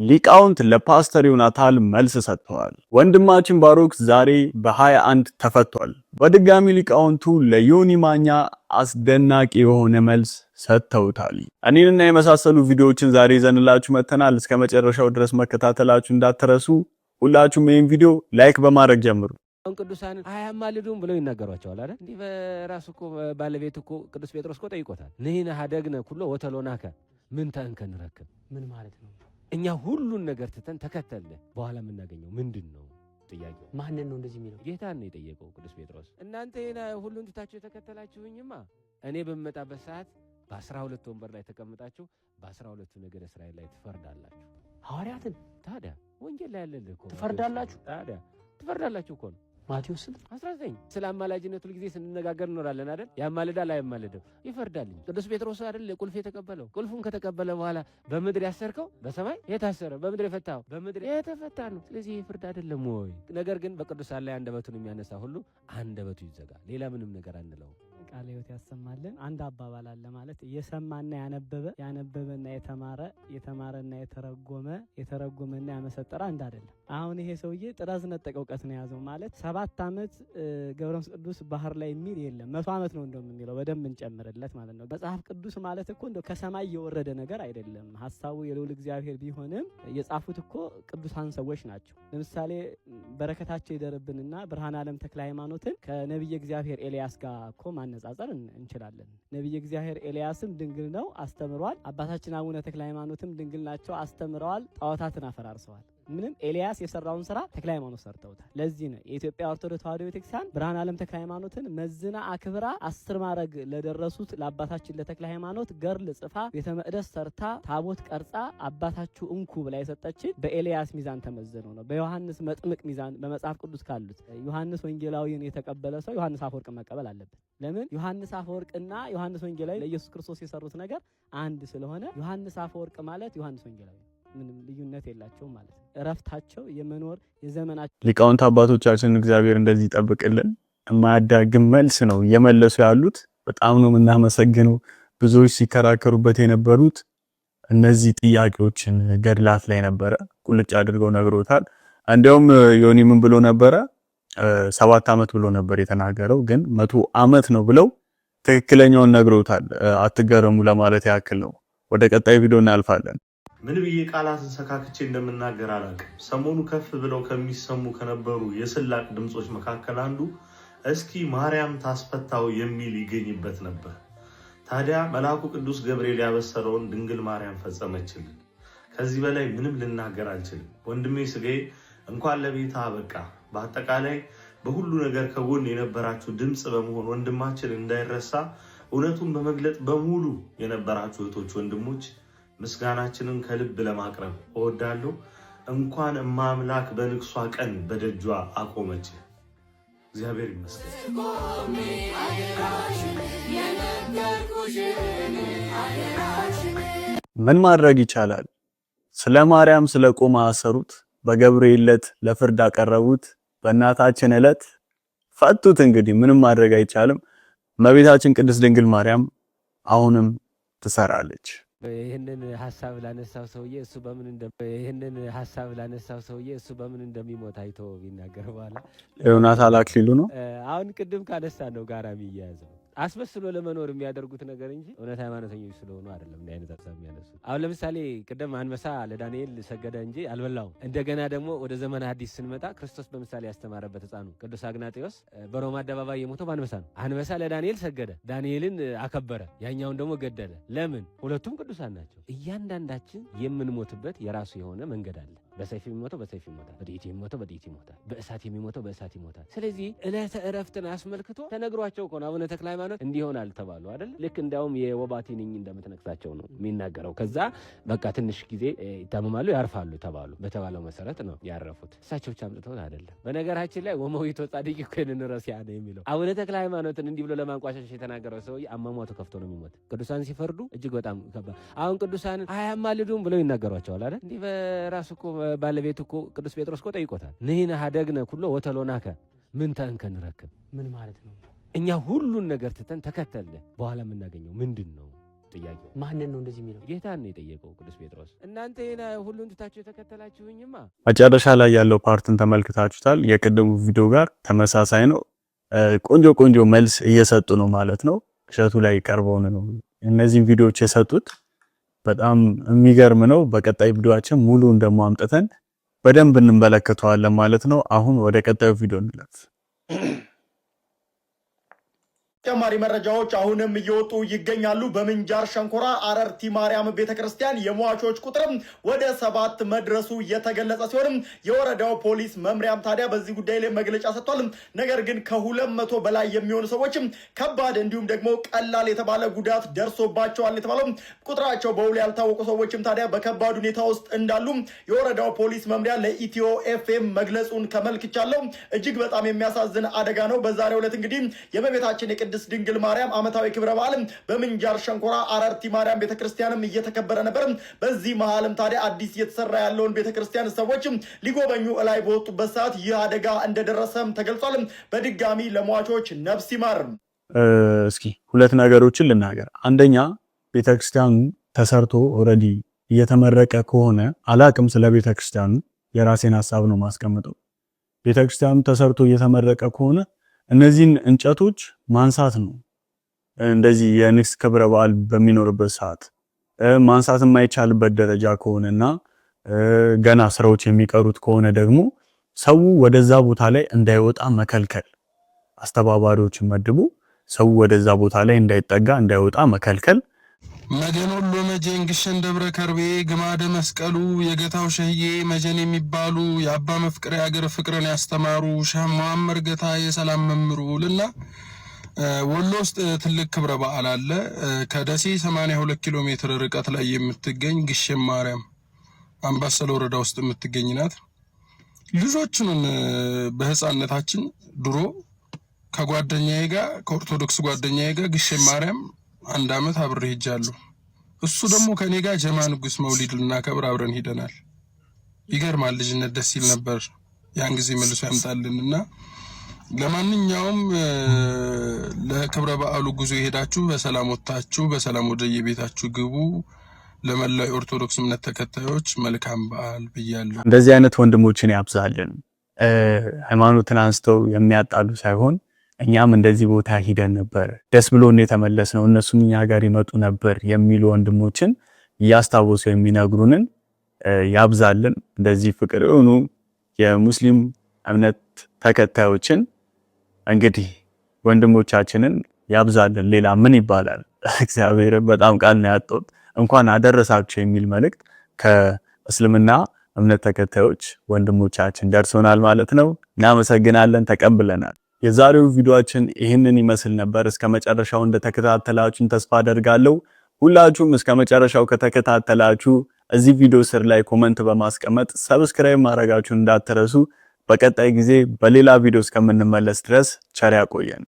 ሊቃውንት ለፓስተር ዮናታን መልስ ሰጥተዋል። ወንድማችን ባሮክ ዛሬ በ21 ተፈቷል። በድጋሚ ሊቃውንቱ ለዮኒ ማኛ አስደናቂ የሆነ መልስ ሰጥተውታል። እኔንና የመሳሰሉ ቪዲዮዎችን ዛሬ ይዘንላችሁ መጥተናል። እስከ መጨረሻው ድረስ መከታተላችሁ እንዳትረሱ። ሁላችሁም ይህን ቪዲዮ like በማድረግ ጀምሩ። አሁን ቅዱሳንን አያማልዱም ብለው ይናገሯቸዋል አይደል? እንዲህ በራሱ እኮ ባለቤት እኮ ቅዱስ ጴጥሮስ እኮ ጠይቆታል። ንሕነ ኀደግነ ኩሎ ወተሎናከ ምንተ እንከ ንረክብ። ምን ማለት ነው? እኛ ሁሉን ነገር ትተን ተከተልን፣ በኋላ የምናገኘው ምንድን ነው? ጥያቄው ማንን ነው እንደዚህ የሚለው? ጌታን ነው የጠየቀው ቅዱስ ጴጥሮስ። እናንተ ይሄን ሁሉን ትታችሁ የተከተላችሁኝማ እኔ በምመጣበት ሰዓት በ12 ወንበር ላይ ተቀምጣችሁ በ12ቱ ነገደ እስራኤል ላይ ትፈርዳላችሁ። ሐዋርያትን ታዲያ ወንጌል ላይ ያለልህ እኮ ትፈርዳላችሁ። ታዲያ ትፈርዳላችሁ እኮ ነው። ማቴዎስ ስንት? 19። ስለ አማላጅነት ሁል ጊዜ ስንነጋገር እንኖራለን አይደል? ያማልዳል አያማልድም? ይፈርዳል እንጂ። ቅዱስ ጴጥሮስ አይደል ቁልፍ የተቀበለው? ቁልፉን ከተቀበለ በኋላ በምድር ያሰርከው በሰማይ የታሰረ፣ በምድር የፈታው በምድር የተፈታ ነው። ስለዚህ ይህ ፍርድ አይደለም ወይ? ነገር ግን በቅዱሳን ላይ አንደበቱን የሚያነሳ ሁሉ አንደበቱ ይዘጋ። ሌላ ምንም ነገር አንለውም። ቃለ ሕይወት ያሰማልን። አንድ አባባል አለ፣ ማለት የሰማና ያነበበ፣ ያነበበና የተማረ፣ የተማረና የተረጎመ፣ የተረጎመና ያመሰጠረ አንድ አይደለም። አሁን ይሄ ሰውዬ ጥራዝ ነጠቅ እውቀት ነው የያዘው። ማለት 7 ዓመት ገብረ መንፈስ ቅዱስ ባህር ላይ የሚል የለም። 100 ዓመት ነው እንደውም የሚለው፣ በደንብ እንጨምርለት ማለት ነው። መጽሐፍ ቅዱስ ማለት እኮ እንደው ከሰማይ የወረደ ነገር አይደለም። ሀሳቡ የልዑል እግዚአብሔር ቢሆንም የጻፉት እኮ ቅዱሳን ሰዎች ናቸው። ለምሳሌ በረከታቸው ይደርብንና ብርሃነ ዓለም ተክለ ሃይማኖትን ከነቢየ እግዚአብሔር ኤልያስ ጋር እኮ ማነጻጸር እንችላለን። ነቢየ እግዚአብሔር ኤልያስም ድንግል ነው፣ አስተምሯል። አባታችን አቡነ ተክለ ሃይማኖትም ድንግል ናቸው፣ አስተምረዋል። ጣዖታትን አፈራርሰዋል። ምንም ኤልያስ የሰራውን ስራ ተክለ ሃይማኖት ሰርተውታል። ለዚህ ነው የኢትዮጵያ ኦርቶዶክስ ተዋሕዶ ቤተክርስቲያን ብርሃነ ዓለም ተክለ ሃይማኖትን መዝና አክብራ 10 ማዕረግ ለደረሱት ለአባታችን ለተክለ ሃይማኖት ገድል ጽፋ፣ ቤተ መቅደስ ሰርታ፣ ታቦት ቀርጻ፣ አባታችሁ እንኩ ብላ የሰጠችን በኤልያስ ሚዛን ተመዝነው ነው። በዮሐንስ መጥምቅ ሚዛን በመጽሐፍ ቅዱስ ካሉት ዮሐንስ ወንጌላዊን የተቀበለ ሰው ዮሐንስ አፈወርቅ መቀበል አለበት። ለምን? ዮሐንስ አፈወርቅና ዮሐንስ ወንጌላዊ ለኢየሱስ ክርስቶስ የሰሩት ነገር አንድ ስለሆነ ዮሐንስ አፈወርቅ ማለት ዮሐንስ ወንጌላዊ ነው። ምንም ልዩነት የላቸውም ማለት ነው። እረፍታቸው የመኖር የዘመናቸው ሊቃውንት አባቶቻችን እግዚአብሔር እንደዚህ ይጠብቅልን። የማያዳግም መልስ ነው እየመለሱ ያሉት። በጣም ነው የምናመሰግነው። ብዙዎች ሲከራከሩበት የነበሩት እነዚህ ጥያቄዎችን ገድላት ላይ ነበረ፣ ቁልጭ አድርገው ነግሮታል። እንዲያውም ዮኒ ምን ብሎ ነበረ? 7 ዓመት ብሎ ነበር የተናገረው፣ ግን 100 ዓመት ነው ብለው ትክክለኛውን ነግሮታል። አትገረሙ ለማለት ያክል ነው። ወደ ቀጣይ ቪዲዮ እናልፋለን። ምን ብዬ ቃላትን ሰካክቼ እንደምናገር አላውቅም። ሰሞኑ ከፍ ብለው ከሚሰሙ ከነበሩ የስላቅ ድምፆች መካከል አንዱ እስኪ ማርያም ታስፈታው የሚል ይገኝበት ነበር። ታዲያ መልአኩ ቅዱስ ገብርኤል ያበሰረውን ድንግል ማርያም ፈጸመችልን። ከዚህ በላይ ምንም ልናገር አልችልም። ወንድሜ ስጋዬ፣ እንኳን ለቤታ አበቃ። በአጠቃላይ በሁሉ ነገር ከጎን የነበራችሁ፣ ድምፅ በመሆን ወንድማችን እንዳይረሳ እውነቱን በመግለጥ በሙሉ የነበራችሁ እህቶች፣ ወንድሞች ምስጋናችንን ከልብ ለማቅረብ እወዳለሁ። እንኳን እመ አምላክ በንግሷ ቀን በደጇ አቆመች። እግዚአብሔር ይመስገን። ምን ማድረግ ይቻላል? ስለ ማርያም ስለ ቆመ አሰሩት፣ በገብርኤል ዕለት ለፍርድ አቀረቡት፣ በእናታችን ዕለት ፈቱት። እንግዲህ ምንም ማድረግ አይቻልም። እመቤታችን ቅድስት ድንግል ማርያም አሁንም ትሰራለች። ይህንን ሀሳብ ላነሳው ሰውዬ እሱ በምን እንደሚሞት አይቶ ቢናገር በኋላ ዮናታን አክሊሉ ነው። አሁን ቅድም ካነሳ ነው ጋራ የሚያያዝ ነው። አስመስሎ ለመኖር የሚያደርጉት ነገር እንጂ እውነት ሃይማኖተኞች ስለሆኑ አይደለም እንዲህ አይነት ሀሳብ የሚያነሱት። አሁን ለምሳሌ ቅድም አንበሳ ለዳንኤል ሰገደ እንጂ አልበላውም። እንደገና ደግሞ ወደ ዘመነ ሐዲስ ስንመጣ ክርስቶስ በምሳሌ ያስተማረበት ሕፃኑ ቅዱስ አግናጤዎስ በሮማ አደባባይ የሞተው በአንበሳ ነው። አንበሳ ለዳንኤል ሰገደ፣ ዳንኤልን አከበረ፣ ያኛውን ደግሞ ገደለ። ለምን? ሁለቱም ቅዱሳን ናቸው። እያንዳንዳችን የምንሞትበት የራሱ የሆነ መንገድ አለ። በሰይፍ የሚሞተው በሰይፍ ይሞታል፣ በጥይት የሚሞተው በጥይት ይሞታል፣ በእሳት የሚሞተው በእሳት ይሞታል። ስለዚህ ዕለተ ዕረፍትን አስመልክቶ ተነግሯቸው እኮ ነው አቡነ ተክለ ሃይማኖት እንዲሆናል ተባሉ አይደል? ልክ እንዲያውም የወባ ትንኝ እንደምትነክሳቸው ነው የሚናገረው። ከዛ በቃ ትንሽ ጊዜ ይታመማሉ፣ ያርፋሉ ተባሉ። በተባለው መሰረት ነው ያረፉት። እሳቸው ብቻ አምጥተውት አይደለም። በነገራችን ላይ ወመዊቶ ጻድቅ ይኮንን ረሲዐነ የሚለው አቡነ ተክለ ሃይማኖትን እንዲህ ብሎ ለማንቋሸሽ የተናገረው ሰውዬ አሟሟቱ ከፍቶ ነው የሚሞት። ቅዱሳን ሲፈርዱ እጅግ በጣም ከባድ። አሁን ቅዱሳንን አያማልዱም ብለው ይናገሯቸዋል አይደል? እንዲህ በራሱ እኮ ባለቤት እኮ ቅዱስ ጴጥሮስ እኮ ጠይቆታል። ንሕነ ኀደግነ ኩሎ ወተሎናከ ምንተ እንከ ንረክብ። ምን ማለት ነው? እኛ ሁሉን ነገር ትተን ተከተልን፣ በኋላ የምናገኘው ምንድን ነው? ጥያቄው። ማንን ነው እንደዚህ የሚለው? ጌታን ነው የጠየቀው ቅዱስ ጴጥሮስ። እናንተ ይሄን ሁሉን ትታችሁ የተከተላችሁኝማ መጨረሻ ላይ ያለው part ን ተመልክታችሁታል። የቅድሙ ቪዲዮ ጋር ተመሳሳይ ነው። ቆንጆ ቆንጆ መልስ እየሰጡ ነው ማለት ነው። እሸቱ ላይ ቀርበው ነው እነዚህን ቪዲዮዎች የሰጡት። በጣም የሚገርም ነው። በቀጣይ ቪዲዮአችን ሙሉን ደግሞ አምጥተን በደንብ እንመለከተዋለን ማለት ነው። አሁን ወደ ቀጣዩ ቪዲዮ እንለፍ። ተጨማሪ መረጃዎች አሁንም እየወጡ ይገኛሉ። በምንጃር ሸንኮራ አረርቲ ማርያም ቤተክርስቲያን የሟቾች ቁጥርም ወደ 7 መድረሱ የተገለጸ ሲሆንም የወረዳው ፖሊስ መምሪያም ታዲያ በዚህ ጉዳይ ላይ መግለጫ ሰጥቷል። ነገር ግን ከ200 በላይ የሚሆኑ ሰዎችም ከባድ እንዲሁም ደግሞ ቀላል የተባለ ጉዳት ደርሶባቸዋል የተባለው ቁጥራቸው በውል ያልታወቁ ሰዎችም ታዲያ በከባድ ሁኔታ ውስጥ እንዳሉ የወረዳው ፖሊስ መምሪያ ለኢትዮ ኤፍኤም መግለጹን ተመልክቻለሁ። እጅግ በጣም የሚያሳዝን አደጋ ነው። በዛሬው ዕለት እንግዲህ የእመቤታችን የቅድስት ድንግል ማርያም ዓመታዊ ክብረ በዓልም በምንጃር ሸንኮራ አረርቲ ማርያም ቤተክርስቲያንም እየተከበረ ነበር። በዚህ መሃልም ታዲያ አዲስ እየተሰራ ያለውን ቤተክርስቲያን ሰዎችም ሊጎበኙ እላይ በወጡበት ሰዓት ይህ አደጋ እንደደረሰም ተገልጿል። በድጋሚ ለሟቾች ነፍስ ይማር። እስኪ ሁለት ነገሮችን ልናገር። አንደኛ ቤተክርስቲያኑ ተሰርቶ already እየተመረቀ ከሆነ አላቅም፣ ስለ ቤተክርስቲያኑ የራሴን ሀሳብ ነው ማስቀምጠው። ቤተክርስቲያኑ ተሰርቶ እየተመረቀ ከሆነ እነዚህን እንጨቶች ማንሳት ነው። እንደዚህ የንግስ ክብረ በዓል በሚኖርበት ሰዓት ማንሳት የማይቻልበት ደረጃ ከሆነና ገና ስራዎች የሚቀሩት ከሆነ ደግሞ ሰው ወደዛ ቦታ ላይ እንዳይወጣ መከልከል፣ አስተባባሪዎችን መድቡ ሰው ወደዛ ቦታ ላይ እንዳይጠጋ እንዳይወጣ መከልከል። መገን ወሎ መጀን ግሸን ደብረ ከርቤ ግማደ መስቀሉ የገታው ሸህዬ መጀን የሚባሉ የአባ መፍቅሬ ሀገር ፍቅርን ያስተማሩ ሸህ መሐመድ ገታ የሰላም መምሩ ልና ወሎ ውስጥ ትልቅ ክብረ በዓል አለ። ከደሴ 82 ኪሎ ሜትር ርቀት ላይ የምትገኝ ግሸን ማርያም አምባሰል ወረዳ ውስጥ የምትገኝ ናት። ልጆቹን በህፃነታችን ድሮ ከጓደኛዬ ጋር ከኦርቶዶክስ ጓደኛዬ ጋር ግሸን ማርያም አንድ አመት አብሬ ሄጃለሁ። እሱ ደግሞ ከኔ ጋር ጀማ ንጉስ መውሊድ ልናከብር አብረን ሄደናል። ይገርማል። ልጅነት ደስ ይል ነበር። ያን ጊዜ መልሶ ያምጣልን እና ለማንኛውም ለክብረ በዓሉ ጉዞ የሄዳችሁ በሰላም ወጥታችሁ በሰላም ወደ የቤታችሁ ግቡ። ለመላው የኦርቶዶክስ እምነት ተከታዮች መልካም በዓል ብያለሁ። እንደዚህ አይነት ወንድሞችን ያብዛልን። ሃይማኖትን አንስተው የሚያጣሉ ሳይሆን እኛም እንደዚህ ቦታ ሂደን ነበር፣ ደስ ብሎን የተመለስ ነው፣ እነሱም እኛ ጋር ይመጡ ነበር የሚሉ ወንድሞችን እያስታወሱ የሚነግሩንን ያብዛልን። እንደዚህ ፍቅር የሆኑ የሙስሊም እምነት ተከታዮችን እንግዲህ ወንድሞቻችንን ያብዛልን። ሌላ ምን ይባላል? እግዚአብሔር በጣም ቃል ነው ያጣሁት። እንኳን አደረሳችሁ የሚል መልእክት ከእስልምና እምነት ተከታዮች ወንድሞቻችን ደርሶናል ማለት ነው። እናመሰግናለን። ተቀብለናል። የዛሬው ቪዲዮአችን ይህንን ይመስል ነበር። እስከ መጨረሻው እንደተከታተላችሁን ተስፋ አደርጋለሁ። ሁላችሁም እስከ መጨረሻው ከተከታተላችሁ እዚህ ቪዲዮ ስር ላይ comment በማስቀመጥ subscribe ማድረጋችሁን እንዳትረሱ። በቀጣይ ጊዜ በሌላ ቪዲዮ እስከምንመለስ ድረስ ቸር ያቆየን።